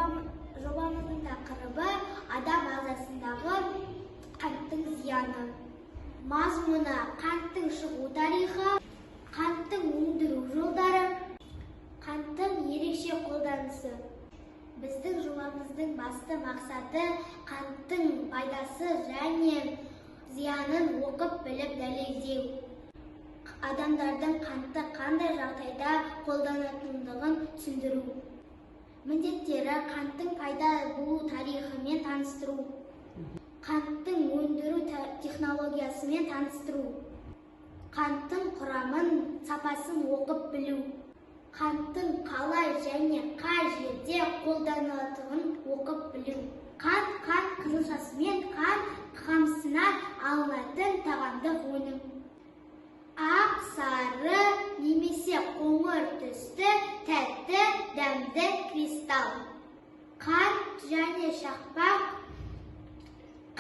Жобамыздың тақырыбы адам ағзасындағы қанттың зияны. Мазмұны: қанттың шығу тарихы, қанттың өндіру жолдары, қанттың ерекше қолданысы. Біздің жобамыздың басты мақсаты қанттың пайдасы және зиянын оқып біліп дәлелдеу. Адамдардың қантты қандай жағдайда қолданатындығын түсіндіру. Міндеттері: қанттың пайда болу тарихымен таныстыру, қанттың өндіру технологиясымен таныстыру, қанттың құрамын, сапасын оқып білу, қанттың қалай және қай жерде қолданылатынын оқып білу. Қант қант қызылшасымен қант қамысынан алынатын тағамдық өнім. Ақ, сары немесе қоңыр түсті тәтті дәмді кристалл. Қант және шақпақ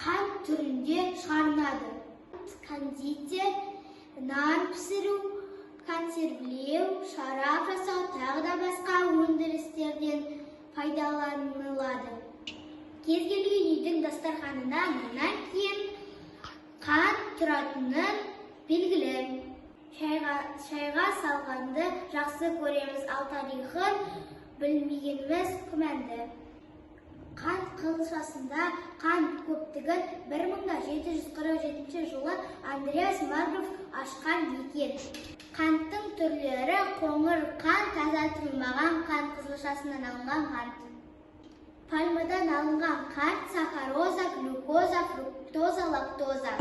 қант түрінде шығарылады. Кондитер, нан пісіру, консервілеу, шарап жасау, тағы да басқа өндірістерден пайдаланылады. Кез келген үйдің дастарханына наннан кейін қант тұратыны белгілі. Шайға салғанды жақсы көреміз, ал тарихын білмегеніміз күмәнді. Қант қызылшасында қант көптігін 1747 жылы Андреас Марграф ашқан екен. Қанттың түрлері: қоңыр қант, тазартылмаған қант, қызылшасынан алынған қант, пальмадан алынған қант, сахароза, глюкоза, фруктоза, лактоза.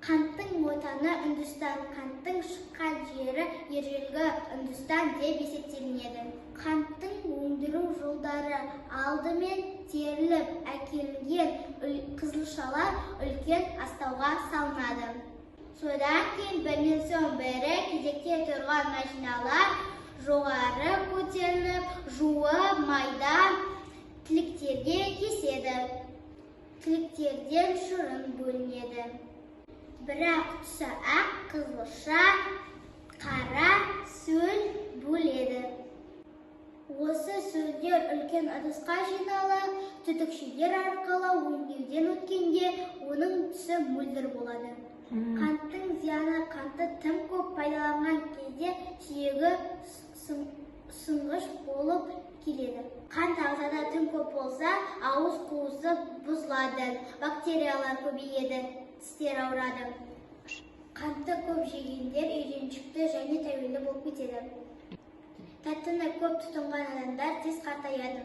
Қанттың отаны Үндістан. Қанттың шыққан жері ежелгі Үндістан деп есептелінеді. Қанттың өндіру жолдары: алдымен теріліп әкелінген қызылшалар үлкен астауға салынады. Содан кейін бірінен соң бірі кезекте тұрған машиналар жоғары көтеріліп, жуып, майда тіліктерге кеседі. Тіліктерден шырын бөлінеді. Бірақ түсі ақ қызылша қара сөл бөледі. Осы сөлдер үлкен ыдысқа жиналып, түтікшелер арқылы өңдеуден өткенде оның түсі мөлдір болады. Қанттың зияны: қантты тым көп пайдаланған кезде сүйегі сынғыш болып келеді. Қант ағзада тым көп болса, ауыз қуысы бұзылады, бактериялар көбейеді, тістер ауырады. Қантты көп жегендер үйреншікті және тәуелді болып кетеді. Тәттіні көп тұтынған адамдар тез қартаяды.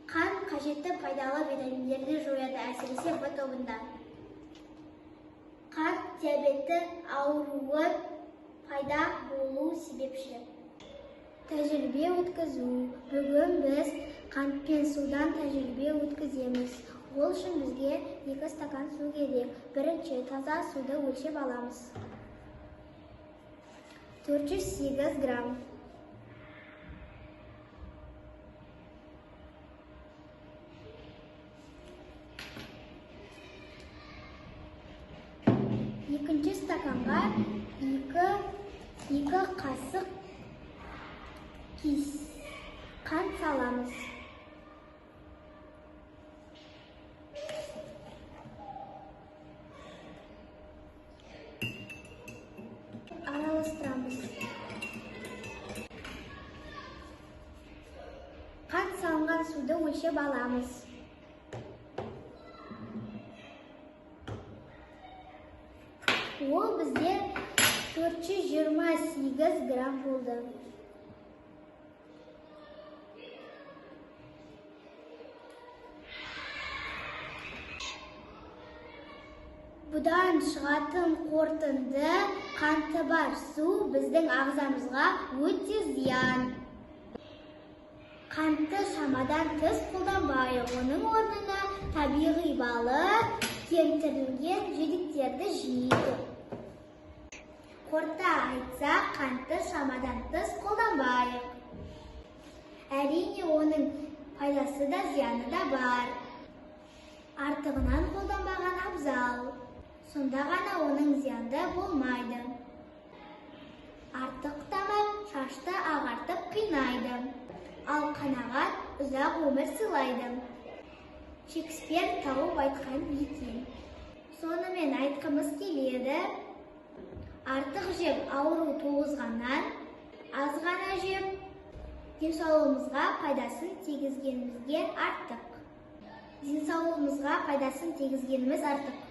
Қант қажетті пайдалы витаминдерді жояды, әсіресе В тобында. Қант диабеті ауруы пайда болу себепші. Тәжірибе өткізу. Бүгін біз қант пен судан тәжірибе өткіземіз. Ол үшін бізге 2 стакан су керек. Бірінші таза суды өлшеп аламыз. 408 грамм. Екінші стаканға 2 қасық қант саламыз. Араластырамыз. Қант салынған суды өлшеп аламыз. Ол бізде 428 грамм болды. Бұдан шығатын қорытынды: қанты бар су біздің ағзамызға өте зиян. Қантты шамадан тыс қолданбайық, оның орнына табиғи балы кемтірілген жидектерді жейік. Қорыта айтсақ, қантты шамадан тыс қолданбайық. Әрине, оның пайдасы да, зияны да бар. Артығынан қолданбаған абзал. Сонда ғана оның зиянды болмайды. Артық тамақ шашты ағартып қинайды. Ал қанағат ұзақ өмір сыйлайды. Шекспир тауып айтқан екен. Сонымен айтқымыз келеді: артық жеп ауру туғызғаннан, аз ғана жеп денсаулығымызға пайдасын тигізгенімізге артық. Денсаулығымызға пайдасын тигізгеніміз артық.